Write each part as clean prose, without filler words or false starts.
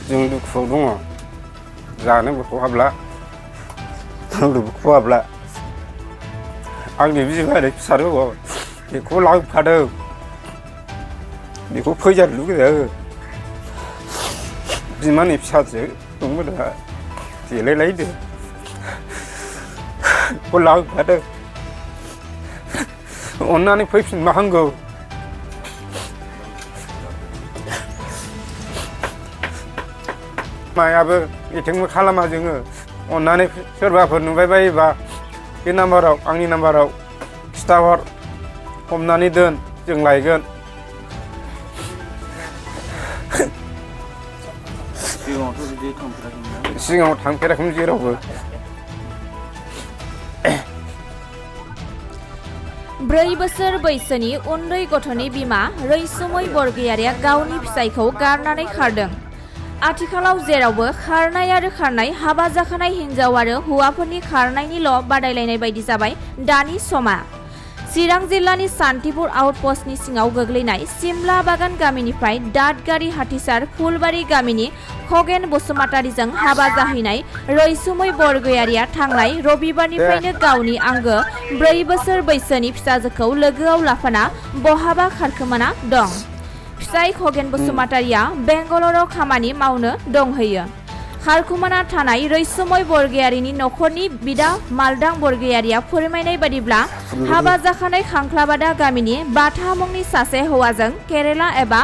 जों दुखुआव दङ जानोबो खहाबला लोंनोबो खहाबला आंनि बिमानि फिसाजो बेखौ लांफादों बेखौ फैजानो लुगैदों बिमानि फिसाजो दंमोन आंहा देलायलायदों बेखौ लांफादों अननानै फैफिनबा हामगौ मायाबो मिथिंबो खालामा जोङो अननानै सोरबाफोर नुबाय बायोबा बे नाम्बाराव आंनि नाम्बाराव खिथाहर हमनानै दोन जों लायगोन सिगाङाव थांफेराखैमोन जेरावबो 4 बोसोर बैसोनि उन्दै गथ'नि बिमा रैसुमै बरगयारिया गावनि फिसायखौ गारनानै खारदों। आथिखालाव जेरावबो खारनाय आरो खारनाय हाबा जाखानाय हिन्जाव आरो हौवाफोरनि खारनायनिल' बादायलायनाय बायदि जाबाय दानि समा। चिरां जिल्लानि सान्तिपुर आउटपस्टनि सिङाव गोग्लैनाय सिमला बागान गामिनिफ्राय दादगारि हाथिसार फुलबारि गामिनि खगेन बसुमतारीजों हाबा जाहैनाय रैसुमै बरगयारिया थांनाय रबिबारनिफ्रायनो गावनि आंगो 4 बोसोर बैसोनि फिसाजोखौ लोगोआव लाफाना बहाबा खारखोमाना दं। फिसाय खगेन बसुमतारीया बेंगालराव खामानि मावनो दंहैयो। खारखुमाना थानाय रैसुमै बरगयारिनि नखरनि बिदा मालदां बरगयारिया फोरमायनाय बादिब्ला हाबा जाखानाय खांख्लाबादा गामिनि बाथा मुंनि सासे हौवाजों केरेला एबा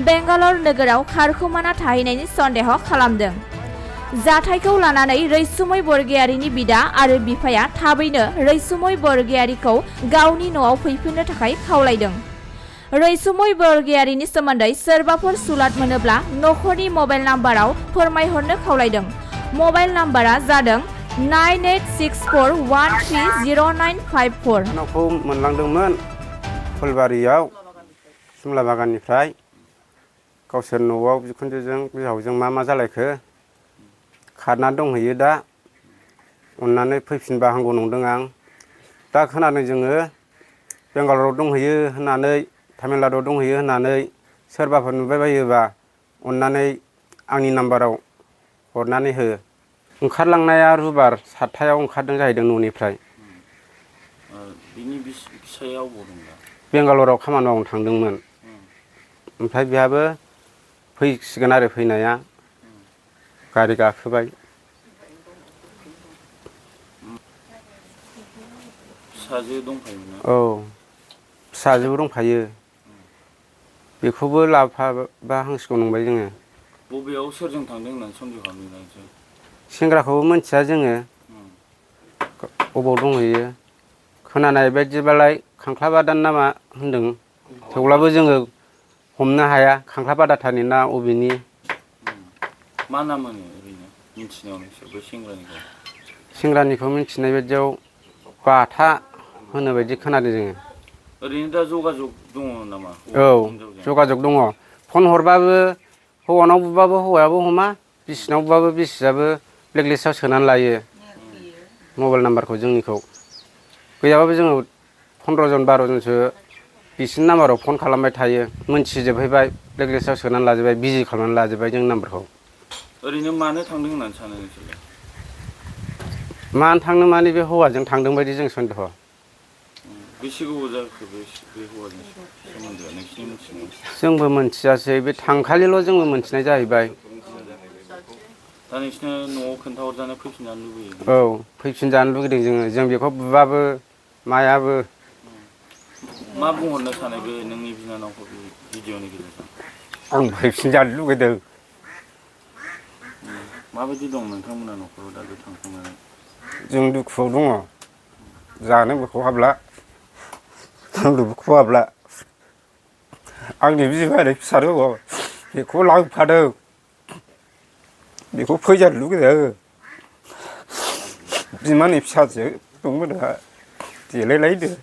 बेंगालर नोगोराव खारखुमाना थाहैनायनि सन्देह खालामदों। जाथायखौ लानानै रैसुमै बरगयारिनि बिदा आरो बिफाया थाबैनो रैसुमै बरगयारिखौ गावनि न'आव फैफिननो थाखाय खावलायदों। रैसुमै बरगयारिनि सोमोन्दै सोरबाफोर सुलाद मोनोब्ला नखरनि मबाइल नाम्बाराव फोरमायहरनो खावलायदों। मबाइल नाम्बारा जादों 9864130954। नावखौ मोनलांदोंमोन फुलबारियाव सिमला बागाननिफ्राय गावसोर न'आव बिखुनजोजों बिहावजों मा जालायखो खारना दंहैयो दा अननानै फैफिनबा हामगौ नंदों आं दा खोनादों जोङो बेंगालराव दंहैयो होननानै तामिलनाडुआव दंहैयो होननानै सोरबाफोर नुबाय बायोबा अननानै आंनि नाम्बाराव हरनानै हो ओंखारलांनाया रुबिबार 7टायाव ओंखारदों जाहैदों न'निफ्राय बिनि फिसायाव बबाव दं दा बेंगालराव खामानि मावनो थांदोंमोन ओमफ्राय बेहाबो फैसिगोन आरो फैनाया गारि गाखोबाय फिसाजो दंफायोमोन औ फिसाजोबो दंफायो बेखौबो लाफाबा हामसिगौ नंबाय जोङो बबेयाव सोरजों थांदों होननानै सन्देह खालामदों सेंग्राखौबो मिथिया जोङो अबाव दंहैयो खोनानाय बायदिबालाय खांख्लाबादान नामा होनदों थेवब्लाबो जोङो हमनो हाया खांख्लाबादाथारनि ना अबेनि मा नाम होनो ओरैनो मिथिनायाव नोंसोर बै सेंग्रानिखौ मिथिनाय बायदियाव बाथा होनो बायदि खोनादों जोङो ओरैनो दा जगाजग दङ नामा औ जगाजग दङ फन हरबाबो हौवानाव बुबाबो हौवायाबो हमा बिसिनाव बुबाबो बिसियाबो ब्लेकलिस्टआव सोनानै लायो मबाइल नाम्बारखौ जोंनिखौ गैयाबाबो जोङो 15 जन 12 जनसो बिसिनि नाम्बाराव फन खालामबाय थायो मोनथिजोबहैबाय ब्लेकलिस्टआव सोनानै लाजोबबाय बिजि खालामनानै लाजोबबाय जोंनि नाम्बारखौ ओरैनो मानो थांदों होननानै सानो नोंसोरलाय मानो थांनो माने बे हौवाजों थांदों बायदि जों सन्देह बेसे गोबाव जाखो बे हौवाजों सोमोन्दोआ नोंसिनि मिथिनायाव जोंबो मोनथियासै बे थांखालिल' जोंबो मोनथिनाय जाहैबाय दा नोंसिना न'आव खोन्थाहरजानो फैफिनजानो लुबैयो औ फैफिनजानो लुगैदों जों बेखौ बुबाबो मायाबो मा बुंहरनो सानो बे नोंनि बिनानावखौ भिडिअनि गेजेरजों आं फैफिनजानो लुगैदों माबायदि दं नोंथांमोना न'खराव दा बे थांखांनानै जों दुखुआव दङ जानोबो खहाबला लोंनोबो खहाबला आंनि बिमानि फिसाजो बेखौ लांफादों बेखौ फैजानो लुगैदों बिमानि फिसाजो दंमोन आंहा देलायलायदों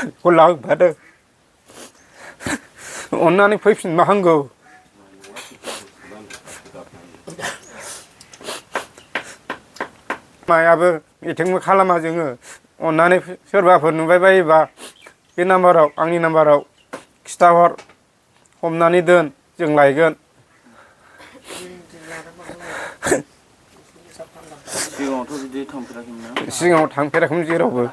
बेखौ लांफादों अननानै फैफिनबा हामगौ मायाबो मिथिंबो खालामा जोङो अननानै सोरबाफोर नुबाय बायोबा बे नाम्बाराव आंनि नाम्बाराव खिथाहर हमनानै दोन जों लायगोन सिगाङावथ' बिदि थांफेराखैमोन ना? सिगाङाव थांफेराखैमोन जेरावबो